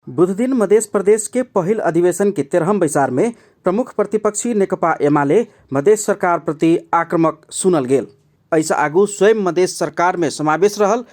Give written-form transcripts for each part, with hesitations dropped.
बुध दिन मध्य प्रदेश के पहिल अधिवेशन के 13 बैसार में प्रमुख प्रतिपक्षी नेकपा एमाले मधेश सरकार प्रति आक्रामक सुनल गेल। ऐसा आगू स्वयं मधेश सरकार में समावेश रहल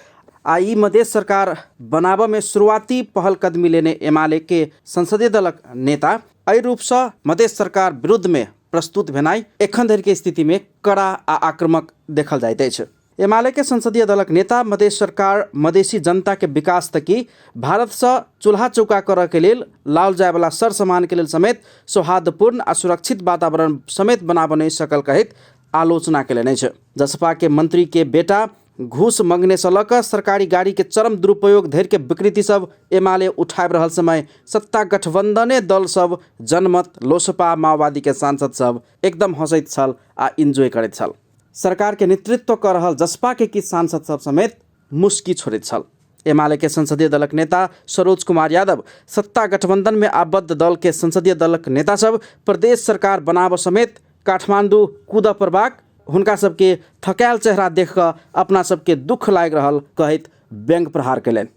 आ ई मधेश सरकार बनाब में शुरुआती पहल कदमी लेने एमाले के संसदीय दलक नेता एहि रूप से मधेश सरकार विरुद्ध में प्रस्तुत भेनाई एखन धरि के स्थिति में कड़ा आ आक्रामक देखल जाइत अछि। एमाले के संसदीय दलक नेता मधेश सरकार मधेसी जनता के विकास तकी भारत से चूल्हा चौका करऽ के लेल लाओल जाय वाला सर सामान के लेल समेत सौहार्दपूर्ण आ सुरक्षित वातावरण समेत बनाब नहीं सकल कहैत आलोचना केलनि अछि। जसपा के मंत्री के बेटा घूस मंगने से लऽ कऽ सरकारी गाड़ी के चरम दुरुपयोग धरि के विकृति सब एमाले उठाबि रहल समय सत्ता गठबंधने दल सब जनमत लोसपा माओवादी के सांसद सब एकदम हंसैत छल आ इंजॉय करैत छल। सरकार के नेतृत्व कर रहल जसपा के किछु सांसद सब समेत मुस्की छोड़ैत छल। एमाले के संसदीय दलक नेता सरोज कुमार यादव सत्ता गठबंधन में आबद्ध दल के संसदीय दलक नेता सब प्रदेश सरकार बनाब समेत काठमांडू कूद पड़बाक हुनका सबके थकायल चेहरा देख कर अपना सबके दुख लाग रहल कहैत व्यंग प्रहार केलनि।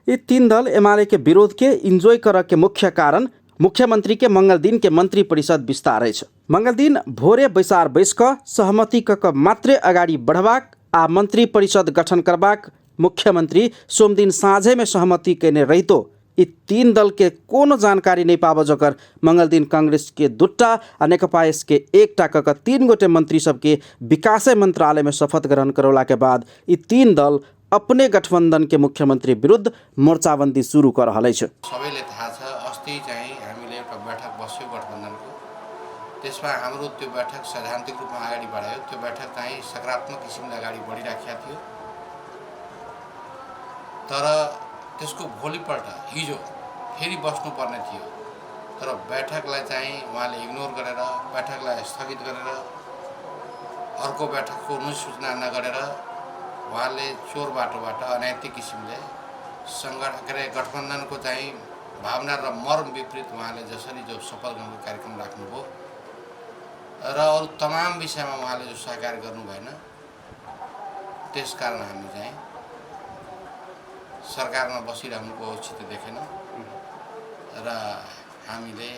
ये तीन दल एमाले के विरोध के इंजॉय कर के मुख्य कारण मुख्यमंत्री के मंगल दिन के मंत्री परिषद विस्तार है। मंगल दिन भोरे बैसार बैस क सहमति क मात्रे अगाडि बढ़बाक आ मंत्री परिषद गठन करबाक मुख्यमंत्री सोम दिन साँझे में सहमति केने रहितो ई तीन दल के कोनो जानकारी नहीं पाब जकर मंगल दिन कांग्रेस के दुट्टा आ नेकपा के एकटा क तीन गोटे मंत्री सबके विकास मंत्रालय में शपथ ग्रहण करौला के बाद ई तीन दल अपने गठबंधन के मुख्यमंत्री विरुद्ध मोर्चाबंदी शुरू कर रहल अछि। सबैले थाहा छ अस्ति चाहिँ हामीले एउटा बैठक बस्यो गठबन्धनको, त्यसमा हाम्रो त्यो बैठक सैद्धान्तिक रूपमा अगाडि बढायो। त्यो बैठक चाहिँ सकारात्मक किसिमले अगाडि बढिराखेको थियो, तर त्यसको भोलिपल्ट हिजो फेरि बस्नुपर्ने थियो, तर बैठकलाई चाहिँ उहाँले इग्नोर गरेर बैठकलाई स्थगित गरेर अर्को बैठकको अनुसूचना नगरेर उहाँले चोर बाटोबाट अनैतिक किसिमले गठबन्धनको चाहिँ भावना र मर्म विपरीत उहाँले जसरी जो शपथ ग्रहणको कार्यक्रम राख्नुभयो र अरू तमाम विषयमा उहाँले जो सहकार गर्नु भएन, त्यसकारण हामी चाहिँ सरकारमा बसिरहनुको औचित्य देखेन र हामीले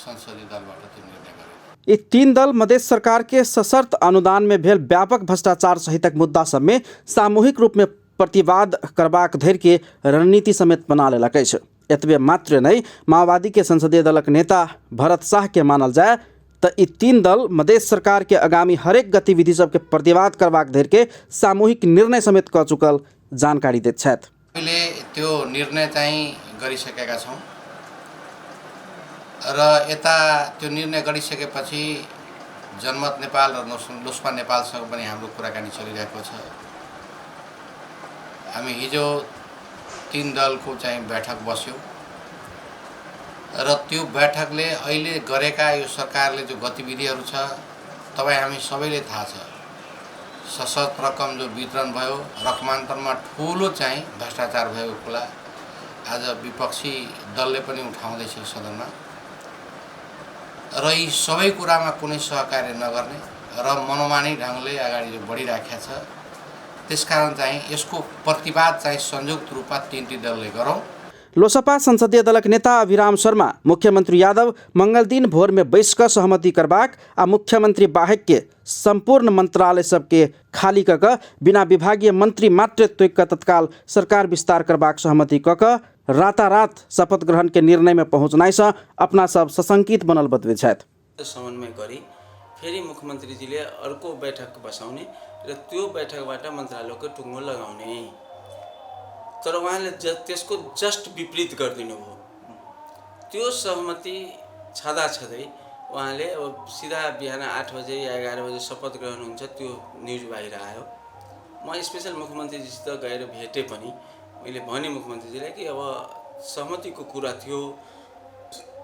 संसदीय दलबाट त्यो निर्णय गर्यौं। ये तीन दल मधेश सरकार के सशर्त अनुदान में भेल व्यापक भ्रष्टाचार सहितक मुद्दा सब में सामूहिक रूप में प्रतिवाद करबाक धरि के रणनीति समेत बना लेलक अछि। एतबे मात्र नहीं, माओवादी के संसदीय दलक नेता भरत शाह के मानल जाए तो ई तीन दल मधेश सरकार के आगामी हरेक गतिविधि सबके प्रतिवाद करबाक धरि के सामूहिक निर्णय समेत क चुकल जानकारी दैत छथि। हामीले त्यो निर्णय चाहिँ गरिसकेका छौं र यता त्यो निर्णय गरिसकेपछि जनमत नेपाल र लोसपा नेपालसँग पनि हाम्रो कुराकानी चलिरहेको छ। हामी हिजो तीन दलको चाहिँ बैठक बस्यो र त्यो बैठकले अहिले गरेका यो सरकारले जो गतिविधिहरू छ तपाईँ हामी सबैले थाहा छ। सशस्त्र रकम जो वितरण भयो, रकमान्तरमा ठुलो चाहिँ भ्रष्टाचार भएको कुरा आज विपक्षी दलले पनि उठाउँदैछ सदनमा र यी सबै कुरामा कुनै सहकार्य नगर्ने र मनोमानी ढङ्गले अगाडि जो बढिराखेको छ, त्यसकारण चाहिँ यसको प्रतिवाद चाहिँ संयुक्त रूपमा तीन दलले गरौँ। लोसपा संसदीय दलक नेता अभिराम शर्मा मुख्यमंत्री यादव मंगल दिन भोर में बैस कर सहमति करबाक आ मुख्यमंत्री बाहेक के संपूर्ण मंत्रालय सबके खाली कऽ बिना विभागीय मंत्री मात्र तोक तत्काल सरकार विस्तार करबाक सहमति कऽ रातारात शपथ ग्रहण के निर्णय में पहुँचनाइ से अपना सब सशंकित बनल बतबै छथि। समन्वय गरी फेरि मुख्यमन्त्रीजीले अर्को बैठक बसाउने र त्यो बैठकबाट मन्त्रालयको टुङ्गो लगाउने तर उहाँले त्यसको जस्ट विपरीत गरिदिनु भयो। त्यो सहमति छँदै उहाँले अब सिधा बिहान 8 बजे या 11 बजे शपथ ग्रहण हुन्छ, त्यो न्युज बाहिर आयो। म स्पेशल मुख्यमन्त्रीजीसित गएर भेटे पनि मैले भने मुख्यमन्त्रीजीलाई कि अब सहमतिको कुरा थियो,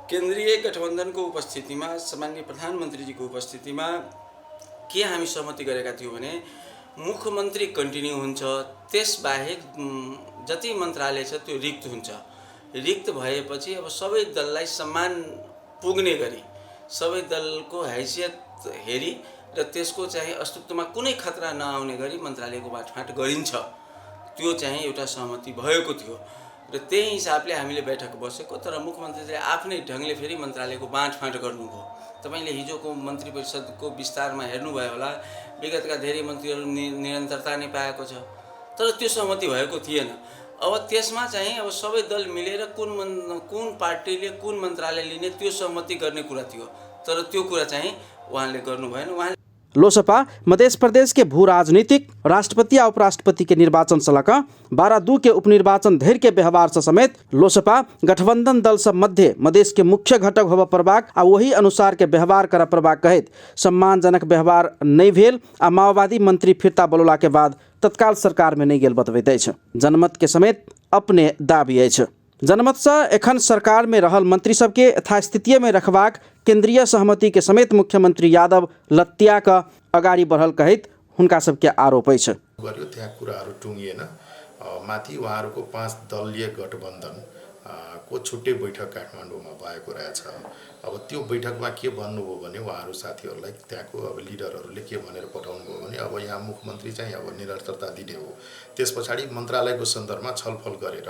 केन्द्रीय गठबन्धनको उपस्थितिमा, सामान्य प्रधानमन्त्रीजीको उपस्थितिमा के हामी सहमति गरेका थियौँ भने मुख्यमन्त्री कन्टिन्यू हुन्छ, त्यसबाहेक जति मन्त्रालय छ त्यो रिक्त हुन्छ। रिक्त भएपछि अब सबै दललाई सम्मान पुग्ने गरी, सबै दलको हैसियत हेरी र त्यसको चाहिँ अस्तित्वमा कुनै खतरा नआउने गरी मन्त्रालयको बाँडफाँड गरिन्छ, त्यो चाहिँ एउटा सहमति भएको थियो। र त्यही हिसाबले हामीले बैठक बसेको। तर मुख्यमन्त्रीले आफ्नै ढङ्गले फेरि मन्त्रालयको बाँडफाँड गर्नुभयो। तपाईले हिजोको मन्त्री परिषदको विस्तारमा हेर्नुभयो होला, विगतका धेरै मन्त्रीहरू निरन्तरता नै पाएको छ, तर त्यो सहमति भएको थिएन। अब त्यसमा चाहिँ अब सबै दल मिलेर कुन पार्टीले कुन मन्त्रालय लिने त्यो सहमति गर्ने कुरा थियो, तर त्यो कुरा चाहिँ उहाँले गर्नु भएन। उहाँले लोसपा मध्य प्रदेश के भू राजनीतिक राष्ट्रपति और उपराष्ट्रपति के निर्वाचन से लगा 12-2 के उपनिर्वाचन धैर्य के व्यवहार से समेत लोसपा गठबंधन दल सब मध्य मधेश के मुख्य घटक होब प्रभाग आ वही अनुसार के व्यवहार कर प्रभाग कहित सम्मानजनक व्यवहार नहीं भेल आ माओवादी मंत्री फिरता बोलला के बाद तत्काल सरकार में नहीं गेल बतबैत अछि। जनमत के समेत अपने दाबी अछि। जनमत से एखन सरकार में रहल मंत्री सबके यथास्थिति में रखबाक केंद्रीय सहमति के समेत मुख्यमंत्री यादव लत्या का अगाडि बढ़ल कहित हुनका सबके आरोप अछि। गर्यो त्यहाँ कुराहरू टुङ्गिएन। माथि उहाँहरूको 5 दलीय गठबन्धन को छुट्टै बैठक काठमाडौँमा भएको रहेछ। अब त्यो बैठकमा के भन्नुभयो भने उहाँहरू साथीहरूलाई त्यहाँको अब लिडरहरूले के भनेर पठाउनु भयो भने अब यहाँ मुख्यमन्त्री चाहिँ अब निरन्तरता दिने हो, त्यस पछाडि मन्त्रालयको सन्दर्भमा छलफल गरेर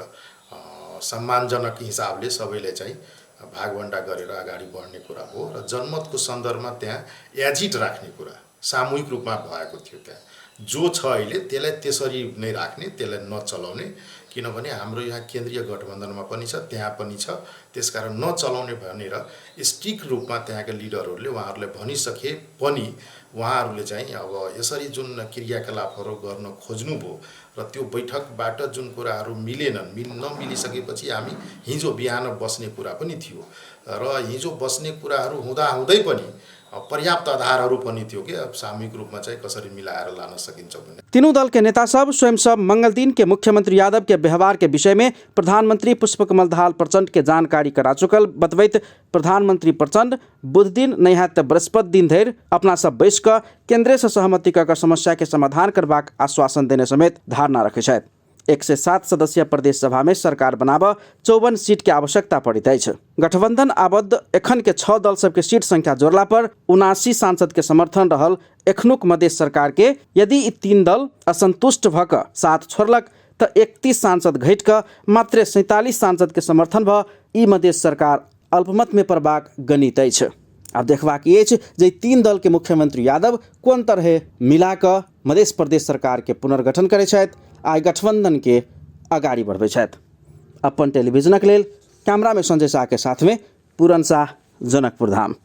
सम्मानजनक हिसाबले सबैले चाहिँ भागवण्डा गरेर अगाडि बढ्ने कुरा हो। र जनमतको सन्दर्भमा त्यहाँ एजिट राख्ने कुरा सामूहिक रूपमा भएको थियो। त्यहाँ जो छ अहिले त्यसलाई त्यसरी नै राख्ने, त्यसलाई नचलाउने, किनभने हाम्रो यहाँ केन्द्रीय गठबन्धनमा पनि छ, त्यहाँ पनि छ, त्यसकारण नचलाउने भनेर स्ट्रिक्ट रूपमा त्यहाँका लिडरहरूले उहाँहरूले भनिसके पनि उहाँहरूले चाहिँ अब यसरी जुन क्रियाकलापहरू गर्न खोज्नुभयो र त्यो बैठकबाट जुन कुराहरू नमिलिसकेपछि हामी हिजो बिहान बस्ने कुरा पनि थियो र हिजो बस्ने कुराहरू हुँदै पनि पर्याप्त आधारहरू पनि थियो कि अब सामूहिक रूपमा चाहिँ कसरी मिलाएर लान सकिन्छ भन्ने। तीनों दल के नेता सब स्वयं सब मंगल दिन के मुख्यमंत्री यादव के व्यवहार के विषय में प्रधानमंत्री पुष्पकमल दाहाल प्रचंड के जानकारी करा चुकल बतबैत प्रधानमंत्री प्रचंड बुध दिन नहीं है तो बृहस्पति दिन धैर्य अपना सब बैस कर केंद्र से सहमति कर समस्या के समाधान करबाक आश्वासन देने समेत धारणा रखे छथि। 107 सदस्यीय प्रदेश सभा में सरकार बनाब 54 सीट के आवश्यकता पड़ित अछि। गठबंधन आबद्ध एखन के 6 दल सबके सीट संख्या जोड़ला पर 79 सांसद के समर्थन रहल एखनुक मधेश सरकार के यदि ई 3 दल असंतुष्ट भक साथ छोड़लक तो 31 सांसद घट कर मात्र 47 सांसद के समर्थन भ ई मधेश सरकार अल्पमत में पड़बाक गणित अछि। अब देखबाक अछि जे 3 दल के मुख्यमंत्री यादव कोन तरह मिला कर मध्य प्रदेश सरकार के पुनर्गठन करे छथि आ गठबंधन के अगाडि बढ़बै छथि। अपन टेलीविजनक लेल कैमरा में संजय शाह के साथ में पूरन शाह, जनकपुर धाम।